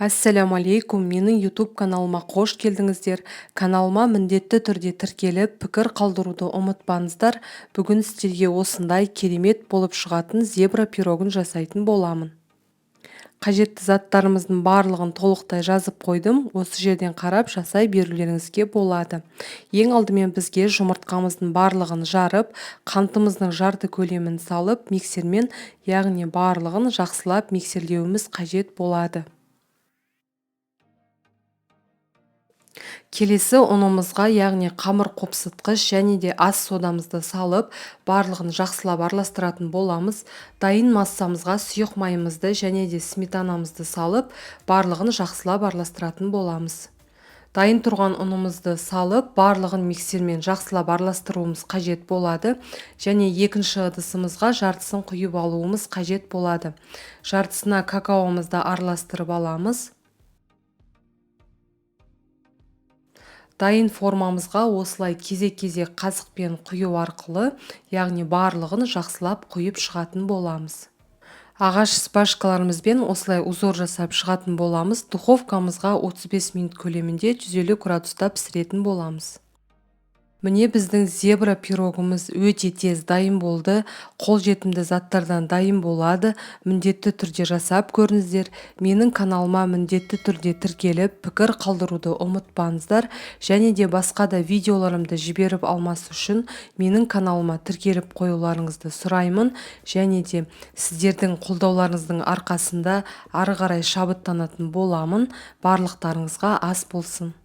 Ассаляму алейкум! Менің YouTube каналыма қош келдіңіздер! Каналыма міндетті түрде тіркеліп, пікір қалдыруды ұмытпаңыздар. Бүгін сіздерге осындай керемет болып шығатын зебра пирогын жасайтын боламын. Қажетті заттарымыздың барлығын толықтай жазып қойдым. Осы жерден қарап жасай берулеріңізге болады. Ең алдымен бізге жұмыртқамыздың барлығын жарып, қантымыздың жарты көлемін салып, миксермен, яғни барлығын жақсылап миксерлеуіміз қажет болады. Келесі ұнымызға, яғни қамыр қопсытқыш және де ас содамызды салып, барлығын жақсылап араластыратын боламыз. Дайын массамызға сұйық майымызды және де сметанамызды салып, барлығын жақсылап араластыратын боламыз. Дайын тұрған ұнымызды салып, барлығын миксермен жақсылап араластыруымыз қажет болады. Және екінші ыдысымызға жартысын құйып алуымыз қажет болады. Жартысына какаомызды араластырып аламыз. Дайын формамызға осылай кезек-кезек қасықпен құю арқылы, яғни барлығын жақсылап құйып шығатын боламыз. Ағаш шпажкаларымызбен осылай узор жасап шығатын боламыз. Духовкамызға 35 минут көлемінде 150 градуста пісіретін боламыз. Міне, біздің зебра пирогымыз өте тез дайын болды. Қолжетімді заттардан дайын болады. Міндетті түрде жасап көріңіздер. Менің каналыма міндетті түрде тіркеліп, пікір қалдыруды ұмытпаңыздар. Және де басқа да видеоларымды жіберіп алмас үшін менің каналыма тіркеліп қоюларыңызды сұраймын. Және де сіздердің қолдауларыңыздың арқасында ары қарай шабыттанатын боламын. Барлықтарыңызға ас болсын.